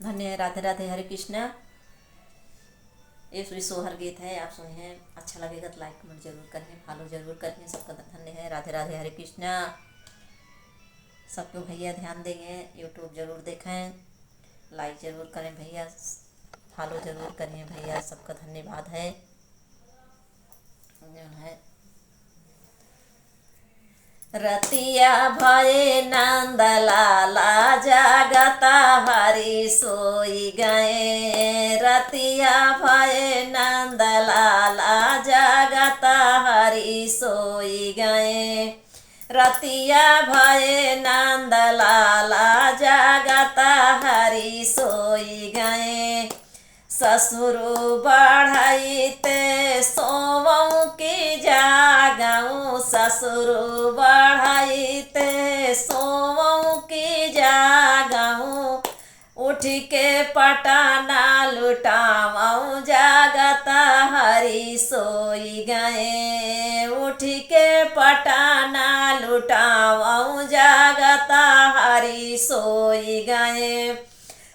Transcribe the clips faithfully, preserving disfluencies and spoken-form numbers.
धन्य है। राधे राधे, हरे कृष्णा। ये भी सोहर गीत है, आप सुनिए, अच्छा लगेगा तो like comment जरूर करिए, follow जरूर करिए। सबका धन्य है। राधे राधे, हरे कृष्णा। सबको भैया ध्यान देंगे, YouTube जरूर देखें, like जरूर करें भैया, follow जरूर करिए भैया। सबका धन्यवाद है। जौन है, रतिया भये नंद लाला जागत हरि सोई गए। रतिया भये नंद लाला जागत हरि सोई गए। रतिया भये नंद लाला जागत हरि सोई गए। ससुरु बढ़ाई ते सोवौं की जागौं, ससुरु बढ़ाई ते सोवौं की जागौं। उठि के पटाना लुटावौं जागत हरि सोई गए। उठि के पटाना लुटावौं जागत हरि सोई गए।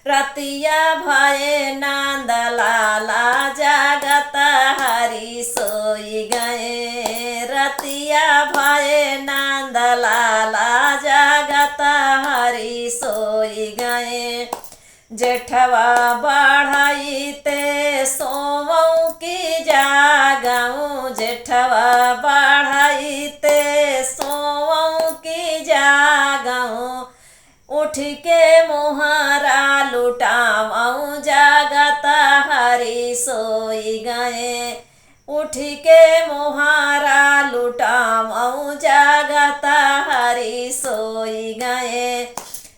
रतिया भये नंद लाला जागत हरि सोई गए। रतिया भये नंद लाला जागत हरि सोई गए। जेठवा बढ़ाई ते सोवौं की जागौं, जेठवा बढ़ाई ते सोवौं की जागौं। उठि के मोहारा लुटावौं जागत हरि सोई गए। उठि के मोहारा लुटावौं जागत हरि सोई गए।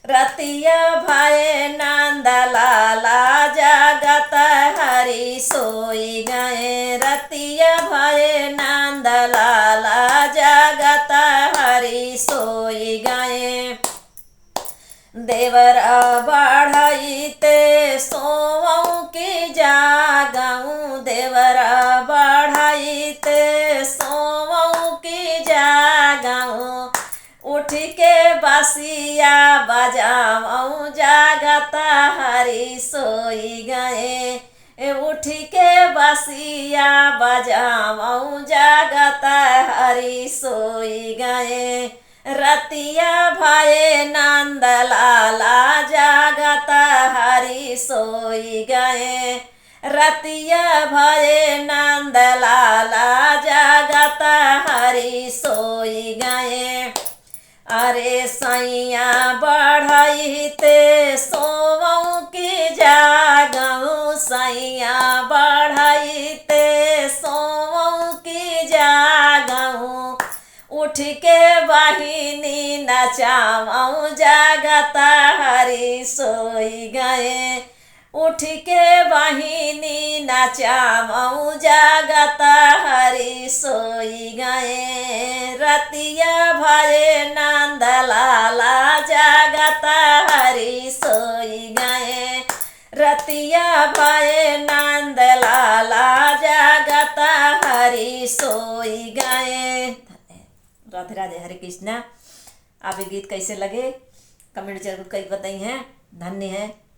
रतिया भये नंद लाला जागत हरि सोई गए। रतिया भये नंद लाला जागत हरि सोई गए। देवरा बढ़ाई ते सोवौं की जागौं, देवरा बढ़ाई ते सोवौं की जागौं। उठि के बसिया बजावौं जागत हरि सोई गए। ए उठि के बसिया बजावौं जागत हरि सोई गए। रतिया भये नंद लाला जागत हरि सोई गए। रतिया भये नंद लाला जागत हरि सोई गए। अरे सैया बढ़ाई ते सोवौं की जागौं, सैया बढ़ाई ते सोवौं की जागौं। उठि के बहिनी नचावौं जागत हरि सोई गए। उठि के बहिनी नचावौं जागत हरि सोई गए। रतिया भये नंद लाला जागत हरि सोई गए। रतिया भये नंद लाला जागत हरि सोई गए। राधे राधे, हरे कृष्णा। आप ये गीत कैसे लगे, comment जरूर करके बताइए। धन्य है।